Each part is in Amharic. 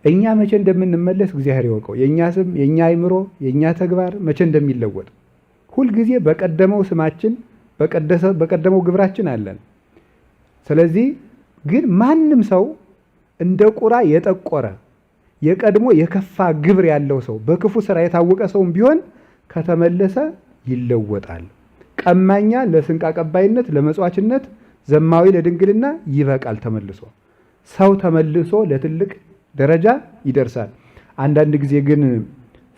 እኛ መቼ እንደምንመለስ እግዚአብሔር ይወቀው። የእኛ ስም፣ የእኛ አይምሮ፣ የእኛ ተግባር መቼ እንደሚለወጥ ሁልጊዜ በቀደመው ስማችን በቀደመው ግብራችን አለን። ስለዚህ ግን ማንም ሰው እንደ ቁራ የጠቆረ የቀድሞ የከፋ ግብር ያለው ሰው በክፉ ስራ የታወቀ ሰውም ቢሆን ከተመለሰ ይለወጣል። ቀማኛ ለስንቅ አቀባይነት፣ ለመጽዋችነት፣ ዘማዊ ለድንግልና ይበቃል። ተመልሶ ሰው ተመልሶ ለትልቅ ደረጃ ይደርሳል። አንዳንድ ጊዜ ግን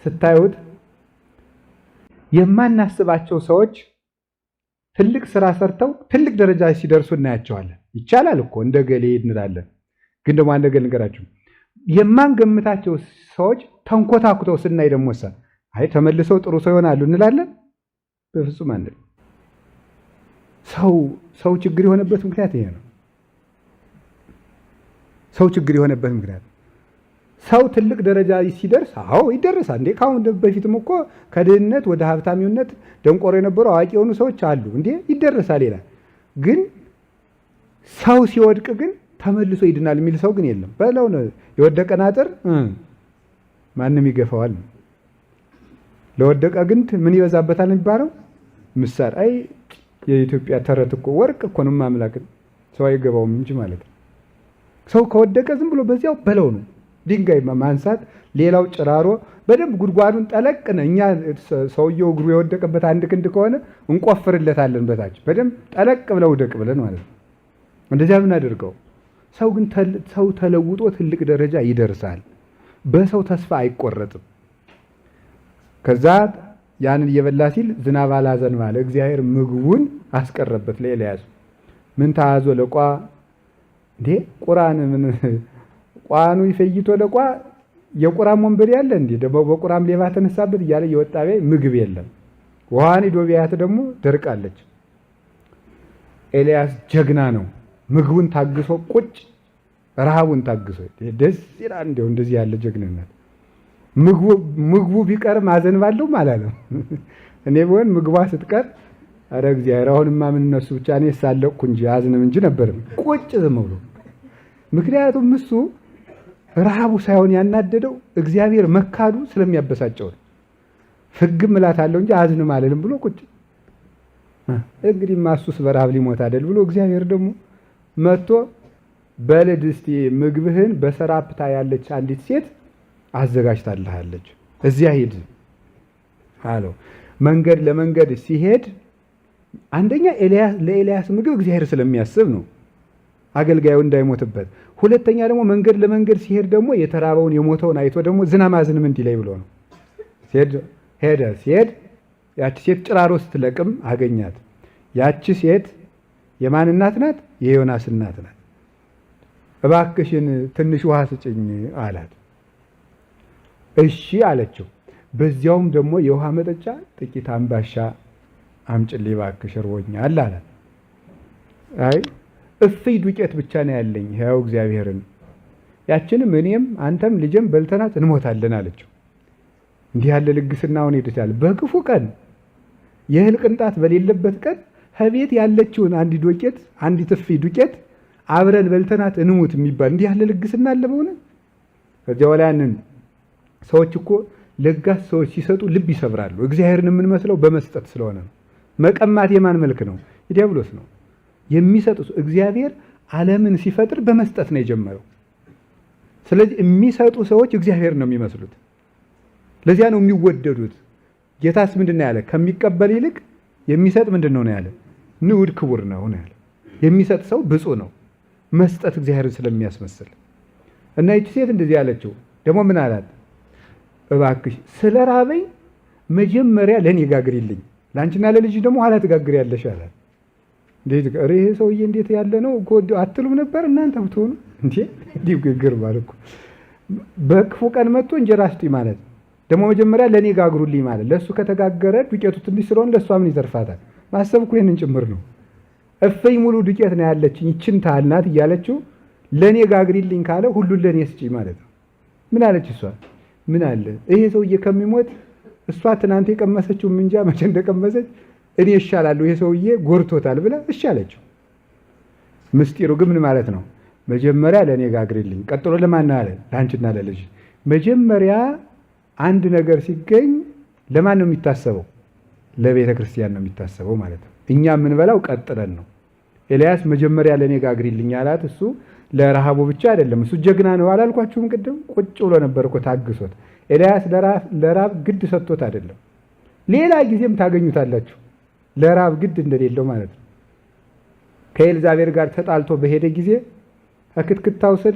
ስታዩት የማናስባቸው ሰዎች ትልቅ ስራ ሰርተው ትልቅ ደረጃ ሲደርሱ እናያቸዋለን። ይቻላል እኮ እንደ ገሌ እንላለን። ግን ደግሞ አንድ ነገር ልንገራችሁ፣ የማንገምታቸው ሰዎች ተንኮታኩተው ስናይ ደግሞ አይ ተመልሰው ጥሩ ሰው ይሆናሉ እንላለን? በፍጹም አንልም። ሰው ችግር የሆነበት ምክንያት ይሄ ነው። ሰው ችግር የሆነበት ምክንያት ሰው ትልቅ ደረጃ ሲደርስ፣ አዎ ይደርሳል እንዴ። ከአሁን በፊትም እኮ ከድህነት ወደ ሀብታሚነት ደንቆሮ የነበሩ አዋቂ የሆኑ ሰዎች አሉ እንዴ፣ ይደርሳል ይላል። ግን ሰው ሲወድቅ ግን ተመልሶ ይድናል የሚል ሰው ግን የለም። በለው ነው የወደቀን አጥር ማንም ይገፋዋል። ለወደቀ ግንድ ምን ይበዛበታል የሚባለው ምሳር። አይ የኢትዮጵያ ተረት እኮ ወርቅ እኮ ነው፣ ማምላክ ሰው አይገባውም እንጂ ማለት ነው። ሰው ከወደቀ ዝም ብሎ በዚያው በለው ነው ድንጋይ ማንሳት፣ ሌላው ጭራሮ በደንብ ጉድጓዱን ጠለቅ ነው። እኛ ሰውየው እግሩ የወደቀበት አንድ ክንድ ከሆነ እንቆፍርለታለን በታች በደንብ ጠለቅ ብለው ውደቅ ብለን ማለት ነው። እንደዚያ ምናደርገው። ሰው ግን ሰው ተለውጦ ትልቅ ደረጃ ይደርሳል። በሰው ተስፋ አይቆረጥም። ከዛ ያንን እየበላ ሲል ዝናብ አላዘንም አለ። እግዚአብሔር ምግቡን አስቀረበት ለኤልያስ። ምን ታዞ ለቋ እንዴ ቁራን ምን ቋኑ ይፈይቶ ለቋ የቁራም ወንበዴ ያለ እንዴ ደግሞ በቁራም ሌባ ተነሳበት እያለ የወጣ ቢያይ ምግብ የለም። ውሃን ሂዶ ቢያያት ደግሞ ደርቃለች። ኤልያስ ጀግና ነው። ምግቡን ታግሶ ቁጭ፣ ረሃቡን ታግሶ ደስ ይላል። እንደው እንደዚህ ያለ ጀግንነት ምግቡ ቢቀርም አዘንባለሁም አላለም። እኔ ብሆን ምግቧ ስትቀር ኧረ እግዚአብሔር አሁንማ ምን እነሱ ብቻ እኔ ሳለቅኩ እንጂ አዝንም እንጂ ነበርም ቁጭ ዝም ብሎ። ምክንያቱም እሱ ረሃቡ ሳይሆን ያናደደው እግዚአብሔር መካዱ ስለሚያበሳጨው ነው። ፍግም እላታለሁ እንጂ አዝንም አልልም ብሎ ቁጭ። እንግዲህ እሱስ በረሃብ ሊሞት አይደል ብሎ እግዚአብሔር ደግሞ መጥቶ በልድ እስቲ ምግብህን በሰራፕታ ያለች አንዲት ሴት አዘጋጅታልሃለች እዚያ ሂድ አለው። መንገድ ለመንገድ ሲሄድ አንደኛ ለኤልያስ ምግብ እግዚአብሔር ስለሚያስብ ነው፣ አገልጋዩ እንዳይሞትበት። ሁለተኛ ደግሞ መንገድ ለመንገድ ሲሄድ ደግሞ የተራበውን የሞተውን አይቶ ደግሞ ዝናብ አዝንም እንዲለይ ብሎ ነው። ሄደ። ሲሄድ ያቺ ሴት ጭራሮ ስትለቅም አገኛት። ያቺ ሴት የማን እናት ናት? የዮናስ እናት ናት። እባክሽን ትንሽ ውሃ ስጭኝ አላት። እሺ አለችው። በዚያውም ደግሞ የውሃ መጠጫ ጥቂት አምባሻ አምጭልኝ እባክሽ እርቦኛል አላት። አይ እፍኝ ዱቄት ብቻ ነው ያለኝ ሕያው እግዚአብሔርን፣ ያችንም እኔም አንተም ልጄም በልተናት እንሞታለን አለችው። እንዲህ ያለ ልግስና አሁን ሄድታል። በክፉ ቀን የእህል ቅንጣት በሌለበት ቀን ከቤት ያለችውን አንዲት ዱቄት አንዲት እፍኝ ዱቄት አብረን በልተናት እንሙት የሚባል እንዲህ ያለ ልግስና አለ በእውነት? ከዚያ በኋላ ያንን ሰዎች እኮ ለጋስ ሰዎች ሲሰጡ ልብ ይሰብራሉ። እግዚአብሔርን የምንመስለው በመስጠት ስለሆነ ነው። መቀማት የማን መልክ ነው? የዲያብሎስ ነው። የሚሰጡ እግዚአብሔር ዓለምን ሲፈጥር በመስጠት ነው የጀመረው። ስለዚህ የሚሰጡ ሰዎች እግዚአብሔር ነው የሚመስሉት። ለዚያ ነው የሚወደዱት። ጌታስ ምንድን ነው ያለ? ከሚቀበል ይልቅ የሚሰጥ ምንድን ነው ነው ያለ? ንዑድ ክቡር ነው ነው ያለ። የሚሰጥ ሰው ብፁዕ ነው። መስጠት እግዚአብሔርን ስለሚያስመስል እና ይቺ ሴት እንደዚህ ያለችው ደግሞ ምን አላት? እባክሽ ስለ ራበኝ መጀመሪያ ለእኔ ጋግሪልኝ፣ ለአንቺና ለልጅ ደግሞ ኋላ ትጋግሪያለሽ አላት። እንዴት ይሄ ሰውዬ እንዴት ያለ ነው እኮ አትሉም ነበር እናንተ ብትሆኑ? እንዴ እንዲህ ግርማል እኮ በክፉ ቀን መጥቶ እንጀራ ስጡኝ ማለት ደግሞ መጀመሪያ ለእኔ ጋግሩልኝ ማለት፣ ለእሱ ከተጋገረ ዱቄቱ ትንሽ ስለሆነ ለእሷ ምን ይተርፋታል? ማሰብ እኮ ይህንን ጭምር ነው። እፍኝ ሙሉ ዱቄት ነው ያለችኝ ይችን ታህል ናት እያለችው ለእኔ ጋግሪልኝ ካለ ሁሉን ለእኔ ስጪኝ ማለት ነው። ምን አለች እሷ? ምን አለ ይሄ ሰውዬ ከሚሞት እሷ ትናንት የቀመሰችው ምንጃ መቼ እንደቀመሰች እኔ እሻላለሁ ይሄ ሰውዬ ጎርቶታል ብላ እሺ አለችው። ምስጢሩ ግን ምን ማለት ነው? መጀመሪያ ለእኔ ጋግሪልኝ፣ ቀጥሎ ለማን አለ? ለአንቺና ለልጅ። መጀመሪያ አንድ ነገር ሲገኝ ለማን ነው የሚታሰበው? ለቤተ ክርስቲያን ነው የሚታሰበው ማለት ነው። እኛ የምንበላው ቀጥለን ነው። ኤልያስ መጀመሪያ ለእኔ ጋግሪልኝ አላት። እሱ ለረሃቡ ብቻ አይደለም፣ እሱ ጀግና ነው አላልኳችሁም? ቅድም ቁጭ ብሎ ነበር እኮ ታግሶት። ኤልያስ ለራብ ግድ ሰጥቶት አይደለም። ሌላ ጊዜም ታገኙታላችሁ ለራብ ግድ እንደሌለው ማለት ነው። ከኤልዛቤል ጋር ተጣልቶ በሄደ ጊዜ ከክትክታው ስር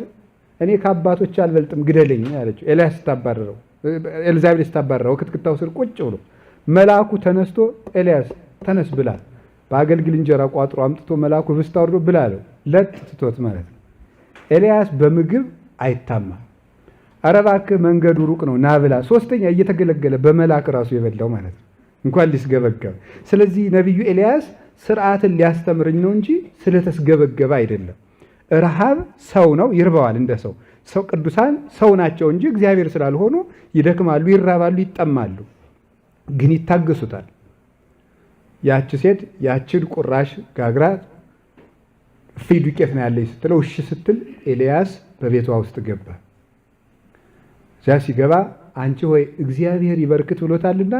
እኔ ከአባቶች አልበልጥም ግደለኝ አለችው። ኤልያስ ስታባረረው፣ ኤልዛቤል ስታባረረው ክትክታው ስር ቁጭ ብሎ መልአኩ ተነስቶ ኤልያስ ተነስ ብላ፣ በአገልግል እንጀራ ቋጥሮ አምጥቶ መልአኩ ህብስት አውርዶ ብላ አለው። ለጥ ትቶት ማለት ነው። ኤልያስ በምግብ አይታማም። ኧረ እባክህ መንገዱ ሩቅ ነው ና ብላ፣ ሶስተኛ እየተገለገለ በመልአክ ራሱ የበላው ማለት ነው፣ እንኳን ሊስገበገብ። ስለዚህ ነቢዩ ኤልያስ ስርዓትን ሊያስተምርኝ ነው እንጂ ስለተስገበገበ አይደለም። ረሃብ ሰው ነው፣ ይርበዋል። እንደ ሰው ሰው ቅዱሳን ሰው ናቸው እንጂ እግዚአብሔር ስላልሆኑ ይደክማሉ፣ ይራባሉ፣ ይጠማሉ፣ ግን ይታገሱታል። ያቺ ሴት ያችን ቁራሽ ጋግራ እፍኝ ዱቄት ነው ያለኝ ስትለው እሺ ስትል ኤልያስ በቤቷ ውስጥ ገባ። እዚያ ሲገባ አንቺ ሆይ እግዚአብሔር ይበርክት ብሎታልና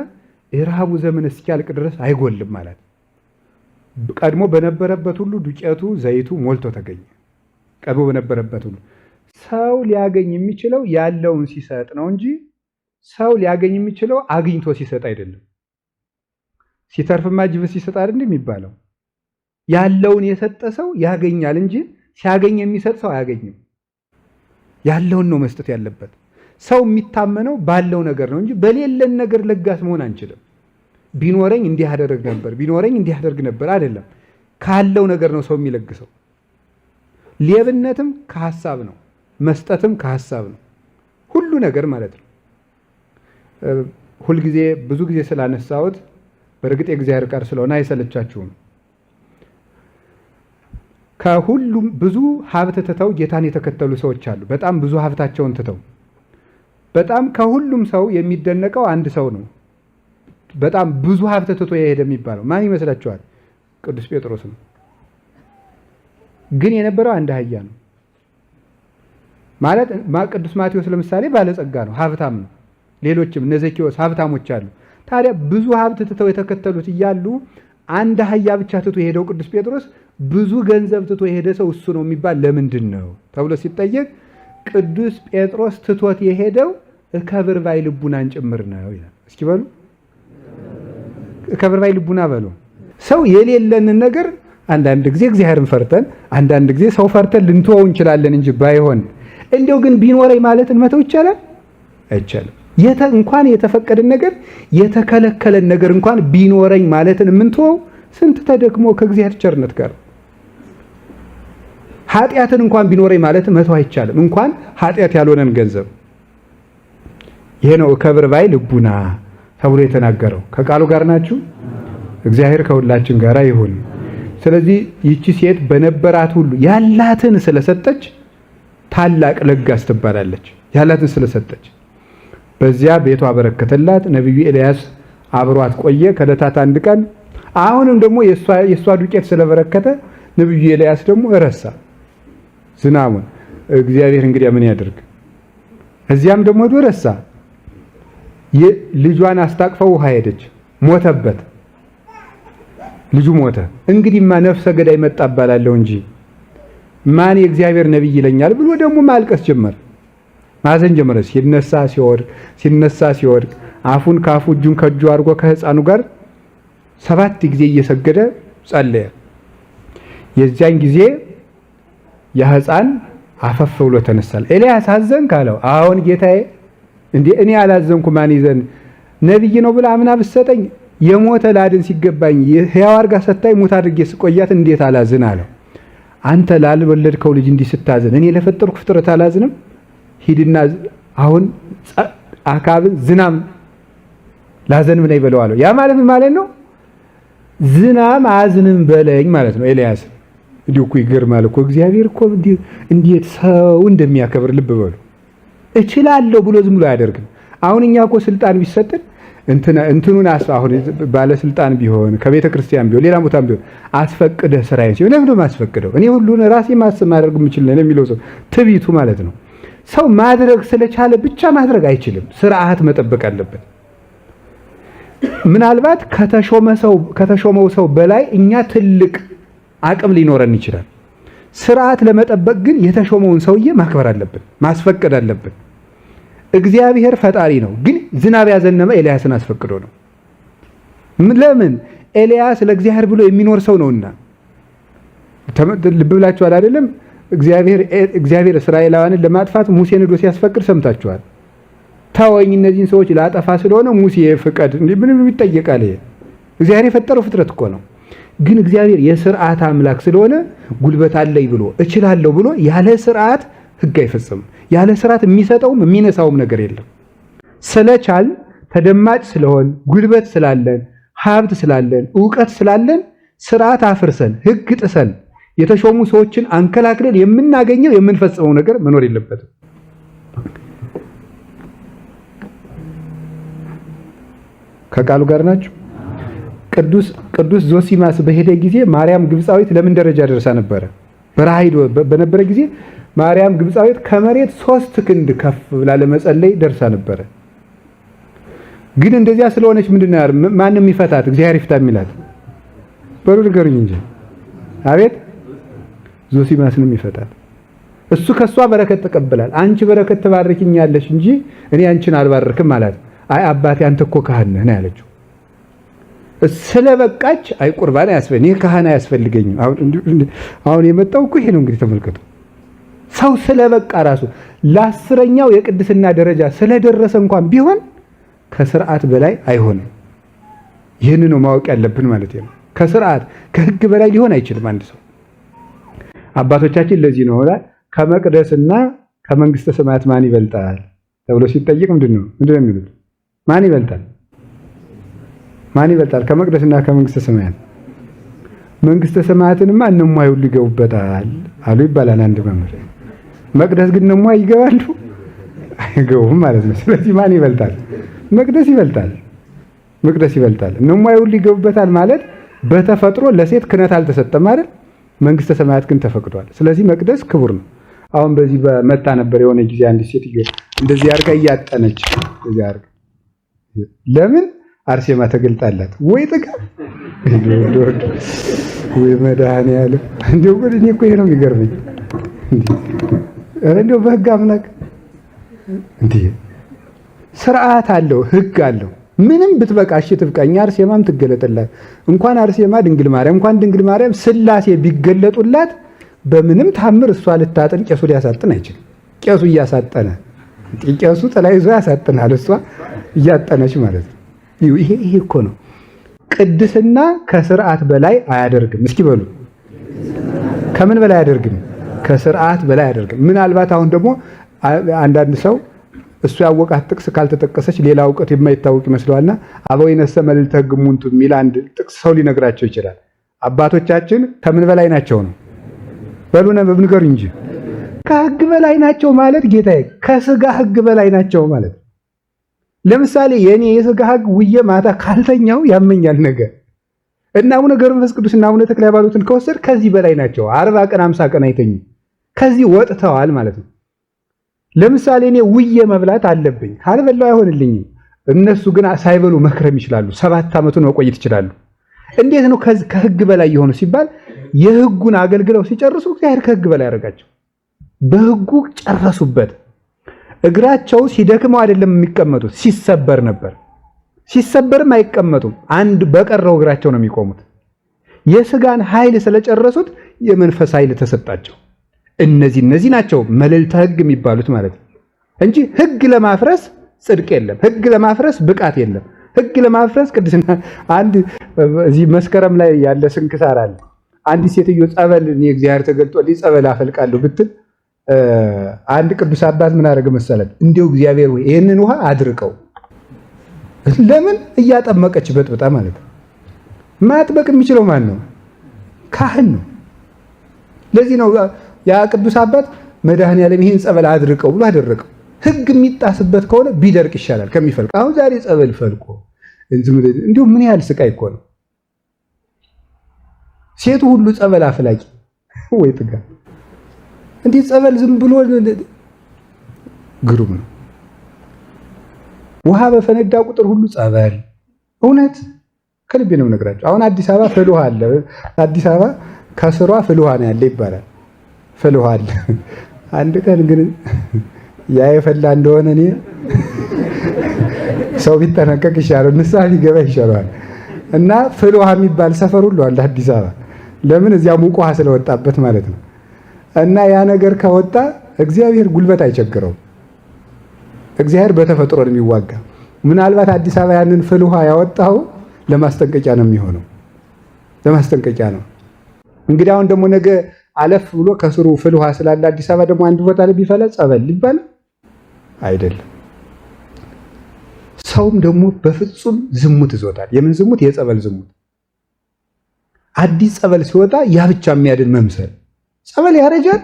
የረሃቡ ዘመን እስኪያልቅ ድረስ አይጎልም ማለት። ቀድሞ በነበረበት ሁሉ ዱቄቱ ዘይቱ ሞልቶ ተገኘ። ቀድሞ በነበረበት ሁሉ ሰው ሊያገኝ የሚችለው ያለውን ሲሰጥ ነው እንጂ ሰው ሊያገኝ የሚችለው አግኝቶ ሲሰጥ አይደለም። ሲተርፍማ ጅብ ሲሰጥ አይደል የሚባለው? ያለውን የሰጠ ሰው ያገኛል እንጂ ሲያገኝ የሚሰጥ ሰው አያገኝም። ያለውን ነው መስጠት ያለበት። ሰው የሚታመነው ባለው ነገር ነው እንጂ በሌለን ነገር ለጋስ መሆን አንችልም። ቢኖረኝ እንዲህ አደርግ ነበር፣ ቢኖረኝ እንዲህ አደርግ ነበር አይደለም። ካለው ነገር ነው ሰው የሚለግሰው። ሌብነትም ከሀሳብ ነው፣ መስጠትም ከሀሳብ ነው። ሁሉ ነገር ማለት ነው። ሁልጊዜ ብዙ ጊዜ ስላነሳሁት በእርግጥ የእግዚአብሔር ቃል ስለሆነ አይሰለቻችሁም። ከሁሉም ብዙ ሀብት ትተው ጌታን የተከተሉ ሰዎች አሉ። በጣም ብዙ ሀብታቸውን ትተው በጣም ከሁሉም ሰው የሚደነቀው አንድ ሰው ነው። በጣም ብዙ ሀብት ትቶ የሄደ የሚባለው ማን ይመስላችኋል? ቅዱስ ጴጥሮስ ነው። ግን የነበረው አንድ አህያ ነው። ማለት ቅዱስ ማቴዎስ ለምሳሌ ባለጸጋ ነው፣ ሀብታም ነው። ሌሎችም እነ ዘኬዎስ ሀብታሞች አሉ። ታዲያ ብዙ ሀብት ትተው የተከተሉት እያሉ አንድ አህያ ብቻ ትቶ የሄደው ቅዱስ ጴጥሮስ ብዙ ገንዘብ ትቶ የሄደ ሰው እሱ ነው የሚባል ለምንድን ነው ተብሎ ሲጠየቅ ቅዱስ ጴጥሮስ ትቶት የሄደው እከብር ባይ ልቡናን ጭምር ነው ይላል። እስኪ በሉ እከብር ባይ ልቡና በሉ። ሰው የሌለንን ነገር አንዳንድ ጊዜ እግዚአብሔርን ፈርተን አንዳንድ ጊዜ ሰው ፈርተን ልንተወው እንችላለን እንጂ ባይሆን እንዲያው ግን ቢኖረኝ ማለትን መተው ይቻላል? አይቻልም። እንኳን የተፈቀደን ነገር የተከለከለን ነገር እንኳን ቢኖረኝ ማለትን የምንተወው ስንት ተደክሞ ከእግዚአብሔር ቸርነት ጋር ኃጢአትን እንኳን ቢኖረኝ ማለት መተው አይቻልም። እንኳን ኃጢአት ያልሆነን ገንዘብ። ይሄ ነው እከብር ባይ ልቡና ተብሎ የተናገረው። ከቃሉ ጋር ናችሁ። እግዚአብሔር ከሁላችን ጋር ይሁን። ስለዚህ ይቺ ሴት በነበራት ሁሉ ያላትን ስለሰጠች ታላቅ ለጋስ ትባላለች። ያላትን ስለሰጠች በዚያ ቤቷ አበረከተላት። ነቢዩ ኤልያስ አብሯት ቆየ። ከዕለታት አንድ ቀን አሁንም ደግሞ የእሷ ዱቄት ስለበረከተ ነቢዩ ኤልያስ ደግሞ ረሳ ዝናቡን። እግዚአብሔር እንግዲያ ምን ያደርግ? እዚያም ደግሞ ሄዶ ረሳ። ልጇን አስታቅፈው ውሃ ሄደች፣ ሞተበት። ልጁ ሞተ። እንግዲህማ ነፍሰ ገዳይ መጣ እባላለሁ እንጂ ማን የእግዚአብሔር ነቢይ ይለኛል ብሎ ደግሞ ማልቀስ ጀመረ፣ ማዘን ጀመረ። ሲነሳ ሲወድቅ፣ ሲነሳ ሲወድቅ፣ አፉን ካፉ እጁን ከእጁ አድርጎ ከሕፃኑ ጋር 7 ጊዜ እየሰገደ ጸለየ። የዚያን ጊዜ ያ ሕፃን አፈፍ ብሎ ተነሳል። ኤልያስ አዘንክ አለው። አሁን ጌታዬ፣ እንዴ እኔ አላዘንኩ ማን ይዘን? ነቢይ ነው ብላ አምና ብትሰጠኝ የሞተ ላድን ሲገባኝ ሕያው አድርጋ ሰታኝ ሙት አድርጌ ስቆያት እንዴት አላዝን አለው። አንተ ላልወለድከው ልጅ እንዲህ ስታዝን እኔ ለፈጠርኩ ፍጥረት አላዝንም? ሂድና አሁን አካብን ዝናብ ላዘንብ ነኝ በለው አለው። ያ ማለት ምን ማለት ነው? ዝናብ አዝንም በለኝ ማለት ነው። ኤልያስ እንዲሁ እኮ ይገርማል እኮ እግዚአብሔር እኮ እንዴት ሰው እንደሚያከብር ልብ በሉ። እችላለሁ ብሎ ዝም ብሎ አያደርግም። አሁን እኛ እኮ ስልጣን ቢሰጥን እንትኑን አሁን ባለስልጣን ቢሆን ከቤተ ክርስቲያን ቢሆን ሌላ ቦታም ቢሆን አስፈቅደህ ስራዬን ሲሆን ለምን ማስፈቅደው እኔ ሁሉን ራሴ ማድረግ የምችል ነኝ የሚለው ሰው ትዕቢቱ ማለት ነው። ሰው ማድረግ ስለቻለ ብቻ ማድረግ አይችልም። ስርዓት መጠበቅ አለበት። ምናልባት ከተሾመው ሰው በላይ እኛ ትልቅ አቅም ሊኖረን ይችላል። ስርዓት ለመጠበቅ ግን የተሾመውን ሰውዬ ማክበር አለብን፣ ማስፈቀድ አለብን። እግዚአብሔር ፈጣሪ ነው፣ ግን ዝናብ ያዘነበ ኤልያስን አስፈቅዶ ነው። ለምን? ኤልያስ ለእግዚአብሔር ብሎ የሚኖር ሰው ነውና። ልብ ብላችኋል አይደለም? እግዚአብሔር እስራኤላውያንን ለማጥፋት ሙሴን ሄዶ ሲያስፈቅድ ሰምታችኋል። ተወኝ እነዚህን ሰዎች ላጠፋ ስለሆነ ሙሴ ፍቀድ። ምንም ይጠየቃል? ይሄ እግዚአብሔር የፈጠረው ፍጥረት እኮ ነው። ግን እግዚአብሔር የስርዓት አምላክ ስለሆነ ጉልበት አለኝ ብሎ እችላለሁ ብሎ ያለ ስርዓት ሕግ አይፈጽምም። ያለ ስርዓት የሚሰጠውም የሚነሳውም ነገር የለም። ስለቻል ተደማጭ ስለሆን ጉልበት ስላለን ሀብት ስላለን እውቀት ስላለን ስርዓት አፍርሰን ሕግ ጥሰን የተሾሙ ሰዎችን አንከላክለን የምናገኘው የምንፈጽመው ነገር መኖር የለበትም። ከቃሉ ጋር ናችሁ። ቅዱስ ዞሲማስ በሄደ ጊዜ ማርያም ግብፃዊት ለምን ደረጃ ደርሳ ነበረ? በረሃ ሄዶ በነበረ ጊዜ ማርያም ግብፃዊት ከመሬት 3 ክንድ ከፍ ብላ ለመጸለይ ደርሳ ነበረ። ግን እንደዚያ ስለሆነች ምንድነው ማንም ይፈታት? እግዚአብሔር ይፍታ የሚላት በሉ ንገሩኝ እንጂ። አቤት ዞሲማስንም ይፈታል። እሱ ከሷ በረከት ተቀበላል። አንቺ በረከት ትባርኪኛለሽ እንጂ እኔ አንቺን አልባርክም አላት። አይ አባቴ አንተ እኮ ካህን ነህ ነው ያለችው። ስለበቃች አይ ቁርባን አያስፈልግም፣ ይሄ ካህን አያስፈልገኝም። አሁን የመጣው እኮ ይሄ ነው። እንግዲህ ተመልከቱ። ሰው ስለበቃ ራሱ ለአስረኛው የቅድስና ደረጃ ስለደረሰ እንኳን ቢሆን ከስርዓት በላይ አይሆንም። ይህን ነው ማወቅ ያለብን ማለት ነው። ከስርዓት ከህግ በላይ ሊሆን አይችልም አንድ ሰው። አባቶቻችን ለዚህ ነው ከመቅደስና ከመንግስተ ሰማያት ማን ይበልጣል ተብሎ ሲጠይቅ ምንድነው የሚሉት? ማን ይበልጣል? ማን ይበልጣል ከመቅደስና ከመንግስተ ሰማያት? መንግስተ ሰማያትንማ እነሟይ ሁሉ ይገቡበታል አሉ ይባላል አንድ መምህር። መቅደስ ግን እነሟይ ይገባሉ? አይገቡም ማለት ነው። ስለዚህ ማን ይበልጣል? መቅደስ ይበልጣል። መቅደስ ይበልጣል። እነሟይ ሁሉ ይገቡበታል ማለት በተፈጥሮ ለሴት ክህነት አልተሰጠም አይደል? መንግስተ ሰማያት ግን ተፈቅዷል። ስለዚህ መቅደስ ክቡር ነው። አሁን በዚህ በመታ ነበር የሆነ ጊዜ አንዲት ሴትዮ እንደዚህ አድርጋ እያጠነች እንደዚህ አድርጋ ለምን አርሴማ ተገልጣላት ወይ ጥጋብ ወይ መድኃኒዓለም እንደው እኔ እኮ ይሄ ነው የሚገርመኝ። ኧረ እንደው በህግ አምላክ እንዴ ስርዓት አለው ህግ አለው። ምንም ብትበቃ እሺ ትብቃኝ፣ አርሴማም ትገለጥላት። እንኳን አርሴማ ድንግል ማርያም እንኳን ድንግል ማርያም ስላሴ ቢገለጡላት በምንም ታምር እሷ ልታጥን ቄሱ ሊያሳጥን አይችልም። ቄሱ እያሳጠነ ቄሱ ጥላ ይዞ ያሳጥናል፣ እሷ እያጠነች ማለት ነው። ይሄ እኮ ነው ቅድስና። ከስርዓት በላይ አያደርግም። እስኪ በሉ ከምን በላይ አያደርግም? ከስርዓት በላይ አያደርግም። ምናልባት አሁን ደግሞ አንዳንድ ሰው እሱ ያወቃት ጥቅስ ካልተጠቀሰች ሌላ እውቀት የማይታወቅ ይመስለዋልና አበዊነሰ መልዕልተ ሕግ እሙንቱ የሚል አንድ ጥቅስ ሰው ሊነግራቸው ይችላል። አባቶቻችን ከምን በላይ ናቸው ነው? በሉ ንገሩ እንጂ። ከህግ በላይ ናቸው ማለት ጌታዬ፣ ከስጋ ህግ በላይ ናቸው ማለት። ለምሳሌ የኔ የስጋ ህግ ውዬ ማታ ካልተኛው ያመኛል ነገር እና አቡነ ገብረ መንፈስ ቅዱስ እና አቡነ ተክለ ሃይማኖትን ከወሰድ ከዚህ በላይ ናቸው። 40 ቀን 50 ቀን አይተኙም። ከዚህ ወጥተዋል ማለት ነው። ለምሳሌ እኔ ውዬ መብላት አለብኝ፣ ካልበላው አይሆንልኝም። እነሱ ግን ሳይበሉ መክረም ይችላሉ። 7 ዓመቱን መቆየት ይችላሉ። እንዴት ነው ከህግ በላይ የሆኑ ሲባል የህጉን አገልግለው ሲጨርሱ እግዚአብሔር ከህግ በላይ ያደረጋቸው። በህጉ ጨረሱበት። እግራቸው ሲደክመው አይደለም የሚቀመጡት፣ ሲሰበር ነበር። ሲሰበርም አይቀመጡም። አንድ በቀረው እግራቸው ነው የሚቆሙት። የስጋን ኃይል ስለጨረሱት የመንፈስ ኃይል ተሰጣቸው። እነዚህ ናቸው መልዕልተ ህግ የሚባሉት ማለት ነው እንጂ ህግ ለማፍረስ ጽድቅ የለም። ህግ ለማፍረስ ብቃት የለም። ህግ ለማፍረስ ቅድስና። አንድ እዚህ መስከረም ላይ ያለ ስንክሳር አለ። አንዲት ሴትዮ ጸበል እኔ እግዚአብሔር ተገልጦልኝ ጸበል አፈልቃለሁ ብትል አንድ ቅዱስ አባት ምን አደረገ መሰለት? እንዲያው እግዚአብሔር ወይ ይሄንን ውሃ አድርቀው። ለምን እያጠመቀች በጥብጣ ማለት ነው። ማጥበቅ የሚችለው ማን ነው? ካህን ነው። ለዚህ ነው ያ ቅዱስ አባት መድኃኔዓለም ይሄን ጸበል አድርቀው ብሎ አደረቀው። ህግ የሚጣስበት ከሆነ ቢደርቅ ይሻላል ከሚፈልቅ። አሁን ዛሬ ጸበል ፈልቆ እንዲሁ ምን ያህል ስቃይ እኮ ነው። ሴቱ ሁሉ ጸበል አፍላቂ ወይ ጥጋ እንዲህ ጸበል ዝም ብሎ ግሩም ነው። ውሃ በፈነዳ ቁጥር ሁሉ ጸበል። እውነት ከልቤ ነው የምነግራቸው። አሁን አዲስ አበባ ፍል ውሃ አለ። አዲስ አበባ ከስሯ ፍል ውሃ ነው ያለ ይባላል። ፍል ውሃ አለ። አንድ ቀን ግን ያ የፈላ እንደሆነ እኔ ሰው ቢጠነቀቅ ይሻላል፣ ንስሐ ቢገባ ይሻለዋል። እና ፍል ውሃ የሚባል ሰፈር ሁሉ አለ አዲስ አበባ። ለምን? እዚያ ሙቅ ውሃ ስለወጣበት ማለት ነው። እና ያ ነገር ከወጣ እግዚአብሔር ጉልበት አይቸግረውም። እግዚአብሔር በተፈጥሮ ነው የሚዋጋ። ምናልባት አዲስ አበባ ያንን ፍል ውሃ ያወጣው ለማስጠንቀቂያ ነው የሚሆነው፣ ለማስጠንቀቂያ ነው። እንግዲህ አሁን ደግሞ ነገ አለፍ ብሎ ከስሩ ፍል ውሃ ስላለ አዲስ አበባ ደግሞ አንድ ቦታ ላይ ቢፈላ ጸበል ሊባል አይደለም። ሰውም ደግሞ በፍጹም ዝሙት ይዞታል። የምን ዝሙት? የጸበል ዝሙት። አዲስ ጸበል ሲወጣ ያ ብቻ የሚያድን መምሰል። ጸበል ያረጃል።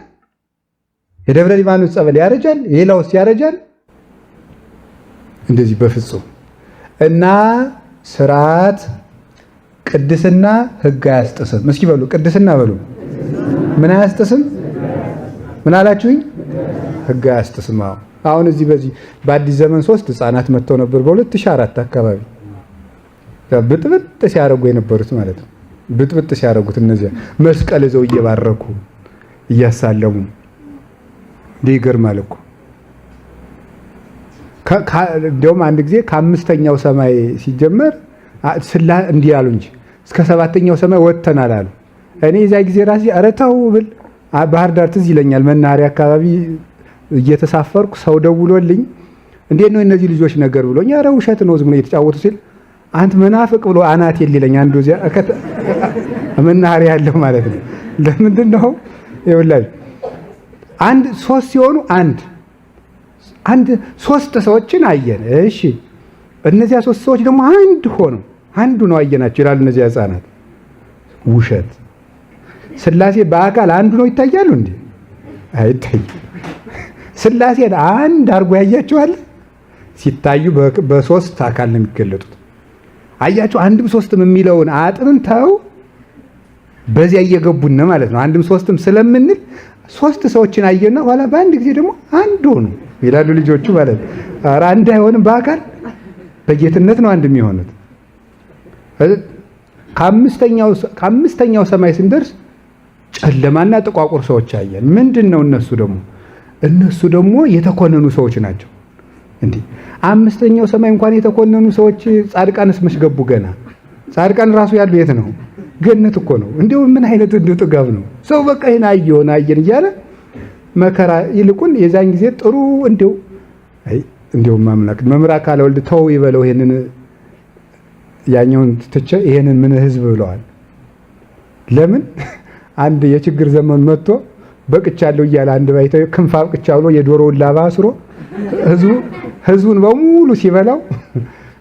የደብረ ሊባኖስ ጸበል ያረጃል። ሌላውስ ያረጃል? እንደዚህ በፍጹም እና ስርዓት ቅድስና ሕግ አያስጥስም። እስኪ በሉ ቅድስና በሉ። ምን አያስጥስም? ምን አላችሁኝ? ሕግ አያስጥስም። አሁን እዚህ በዚህ በአዲስ ዘመን 3 ህፃናት መጥተው ነበር በ2004 አካባቢ ብጥብጥ ሲያደርጉ የነበሩት ማለት ነው። ብጥብጥ ሲያደርጉት እነዚያ መስቀል ይዘው እየባረኩ እያሳለሙ እንዲህ ይገርማል እኮ። እንዲያውም አንድ ጊዜ ከአምስተኛው ሰማይ ሲጀመር ስላ እንዲህ አሉ እንጂ እስከ 7ኛው ሰማይ ወጥተናል አሉ። እኔ የዚያ ጊዜ ራሴ ኧረ ተው ብል ባህር ዳር ትዝ ይለኛል። መናኸሪያ አካባቢ እየተሳፈርኩ ሰው ደውሎልኝ እንዴት ነው እነዚህ ልጆች ነገር ብሎኝ፣ ኧረ ውሸት ነው ዝም ብሎ እየተጫወቱ ሲል አንተ መናፍቅ ብሎ አናቴ ሊለኝ አንዱ እዚያ መናኸሪያ ያለው ማለት ነው። ለምንድን ነው ይኸውላችሁ፣ አንድ ሶስት ሲሆኑ አንድ አንድ ሶስት ሰዎችን አየን። እሺ እነዚያ ሶስት ሰዎች ደግሞ አንድ ሆነው አንዱ ነው አየናቸው ይላሉ እነዚያ ህፃናት። ውሸት። ስላሴ በአካል አንዱ ነው ይታያሉ እንዴ? አይታይም። ስላሴን አንድ አድርጎ ያያቸዋል? ሲታዩ በሶስት አካል ነው የሚገለጡት። አያቸው አንድም ሶስትም የሚለውን አጥንተው በዚያ እየገቡን ማለት ነው። አንድም ሶስትም ስለምንል ሶስት ሰዎችን አየና ኋላ በአንድ ጊዜ ደግሞ አንድ ሆኑ ይላሉ ልጆቹ ማለት ነው። ኧረ አንድ አይሆንም፣ በአካል በጌትነት ነው አንድ የሚሆኑት። ከአምስተኛው ሰማይ ስንደርስ ጨለማና ጥቋቁር ሰዎች አየን። ምንድን ነው እነሱ ደግሞ? እነሱ ደግሞ የተኮነኑ ሰዎች ናቸው። እንዴ አምስተኛው ሰማይ እንኳን የተኮነኑ ሰዎች ጻድቃንስ መች ገቡ? ገና ጻድቃን ራሱ ያሉ የት ነው? ገነት እኮ ነው። እንደው ምን አይነት እንደው ጥጋብ ነው ሰው በቃ ይሄን አየሆነ አየን እያለ መከራ። ይልቁን የዛን ጊዜ ጥሩ እንደው አይ እንደው ማምላክ መምህር አካለ ወልድ ተው ይበለው ይሄንን ያኛውን ትቼ ይሄንን ምን ህዝብ ብለዋል። ለምን አንድ የችግር ዘመን መጥቶ በቅቻለሁ እያለ አንድ ባይተው ክንፍ አብቅቻ ብሎ የዶሮውን ላባ አስሮ ህዝቡን በሙሉ ሲበላው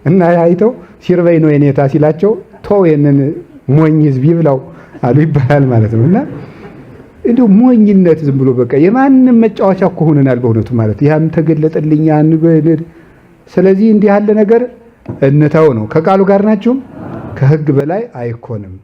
እና አይተው ሲርበይ ነው የኔታ ሲላቸው ተው ይሄንን ሞኝ ህዝብ ይብላው አሉ ይባላል ማለት ነው። እና እንደው ሞኝነት ዝም ብሎ በቃ የማንም መጫወቻ እኮ ሆነናል በእውነቱ ማለት ያም ተገለጠልኝ። ስለዚህ እንዲህ ያለ ነገር እንተው ነው። ከቃሉ ጋር ናችሁ። ከህግ በላይ አይኮንም።